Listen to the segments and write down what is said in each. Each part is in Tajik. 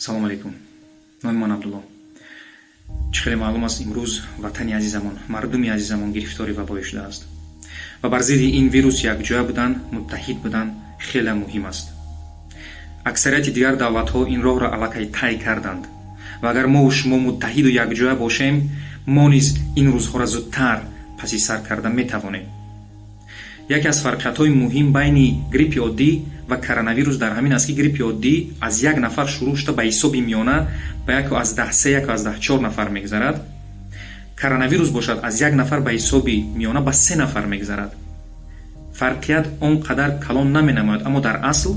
Салому алейкум, номи ман Абдулло. Чӣ хеле маълум аст, имрӯз ватани азизамон, мардуми азизамон гирифтори вабое шудааст ва бар зидди ин вирус якҷоя будан, муттаҳид будан хеле муҳим аст. Аксарияти дигар давлатҳо ин роҳро аллакай тай карданд ва агар мову шумо муттаҳиду якҷоя бошем, мо низ ин рӯзҳоро зудтар паси сар карда метавонем. Яке аз фарқиятҳои муҳим байни гриппи оддӣ ва коронавирус дар ҳамин аст, ки гриппи оддӣ аз як нафар шурӯъ шуда, ба ҳисоби миёна ба 1,3, 1,4 нафар мегузарад. Коронавирус бошад, аз як нафар ба ҳисоби миёна ба се нафар мегузарад. Фарқият он қадар калон наменамояд, аммо дар асл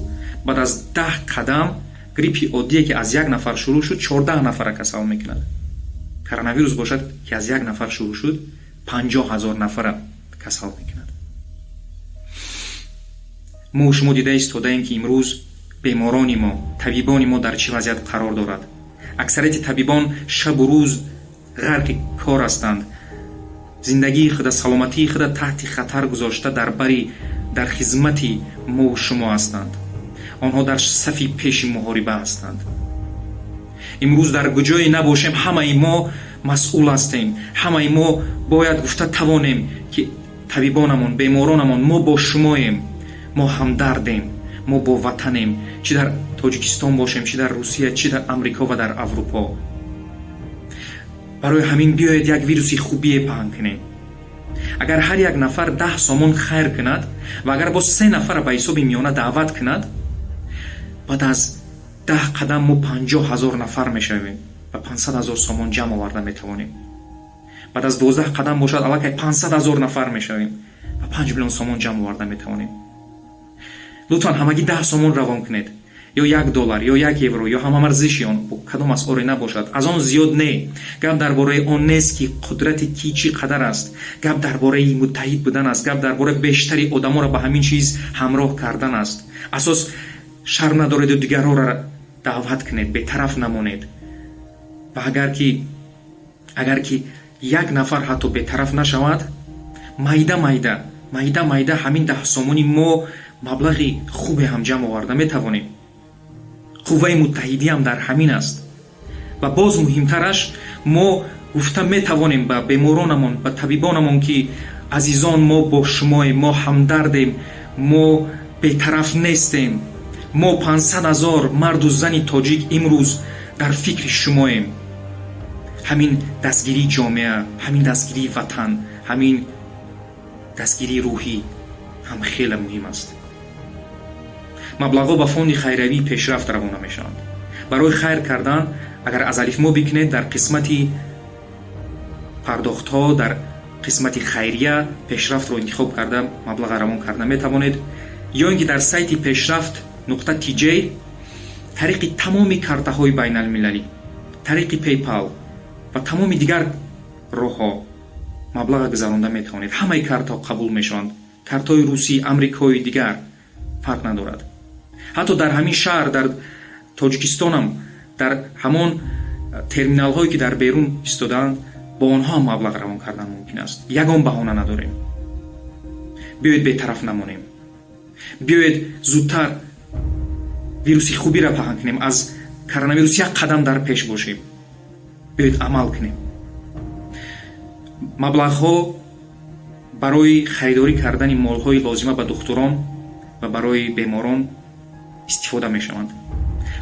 баъд аз 10 қадам гриппи оддие, ки аз як нафар шурӯъ шуд, 14 нафара касал мекунад. Коронавирус бошад, ки аз як нафар шурӯъ шуд, 50 000 нафара касал мекунад. Мо шумо дида истодаем, ки имрӯз беморони мо, табибони мо дар чӣ вазъият қарор дорад. Аксарияти табибон шабу рӯз ғарқи кор ҳастанд, зиндагии худа, саломатии худа таҳти хатар гузошта, дар бари дар хизмати мову шумо ҳастанд. Онҳо дар сафи пеши муҳориба ҳастанд. Имрӯз дар куҷое набошем, ҳамаи мо масъул ҳастем. Ҳамаи мо бояд гуфта тавонем, ки табибонамон, беморонамон, мо бо шумоем, мо ҳамдардем, мо бо ватанем, чӣ дар Тоҷикистон бошем, чӣ дар Русия, чӣ дар Амрико ва дар Аврупо. Барои ҳамин биёед, як вируси хубие паҳн кунем. Агар ҳар як нафар 10 сомон хайр кунад ва агар боз се нафара ба ҳисоби миёна даъват кунад, баъд аз 10 қадам мо 50 000 нафар мешавем ва 500 000 сомон ҷамъ оварда метавонем. Баъд аз 12 қадам бошад, аллакай 500 000 нафар мешавем ва 5 миллион сомон ҷамъ оварда метавонем. Лутфан, ҳамагӣ 10 сомон равон кунед ё 1 доллар ё 1 евро ё ҳамаарзиши он, кадом асъоре набошад, аз он зиёд не. Гап дар бораи он нест, ки қудрати ки чӣ қадар аст. Гап дар бораи муттаҳид будан аст, гап дар бораи бештари одаморо ба ҳамин чиз ҳамроҳ кардан аст. Асос шарм надореду дигарҳоро даъват кунед, бетараф намонед. Ва агар ки як нафар ҳатто бетараф нашавад, майда майда, майда майда ҳамин 10 сомони мо маблағи хубе ҳам ҷамъ оварда метавонем. Қувваи муттаҳидиам дар ҳамин аст. Ва боз муҳимтараш, мо гуфта метавонем ба беморонамон, ба табибонамон, ки азизон, мо бо шумоем, мо ҳамдардем, мо бетараф нестем, мо 500 000 марду зани тоҷик имрӯз дар фикри шумоем. Ҳамин дастгирии ҷомеа, ҳамин дастгирии ватан, ҳамин дастгирии рӯҳӣ ҳам хеле муҳим аст. Маблағҳо ба фонди хайриявии «Пешрафт» равона мешаванд. Барои хайр кардан, агар аз Алифмо бикунед, дар қисмати пардохтҳо, дар қисмати хайрия «Пешрафтро» интихоб карда, маблаға равон карда метавонед ё ин ки дар сайти пешрафт.тj тариқи тамоми картаҳои байналмилалӣ, тариқи PayPal ва тамоми дигар роҳҳо маблаға гузаронда метавонед. Ҳамаи картаҳо қабул мешаванд, картҳои русӣ, амрикои, дигар фарқ надорад. Ҳатто дар ҳамин шаҳр, дар Тоҷикистонам, дар ҳамон терминалҳое, ки дар берун истодаанд, бо онҳо ҳам маблағ равон кардан мумкин аст. Ягон баҳона надорем. Биёед, бетараф намонем. Биёед, зудтар вируси хубиро паҳн кунем, аз коронавирус як қадам дар пеш бошем. Биёед, амал кунем. Маблағҳо барои харидорӣ кардани молҳои лозима ба духтурон ва барои беморон истифода мешаванд.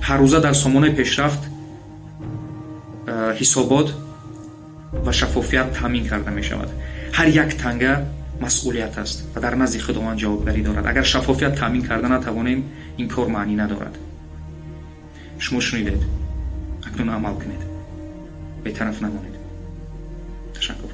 Ҳаррӯза дар сомонаи «Пешрафт» ҳисобот ва шаффофият таъмин карда мешавад. Ҳар як танга масъулият аст ва дар назди Худованд ҷавобгарӣ дорад. Агар шаффофият таъмин карда натавонем, ин кор маънӣ надорад. Шумо шунидед, акнун амал кунед, бетараф намонед. Ташаккур.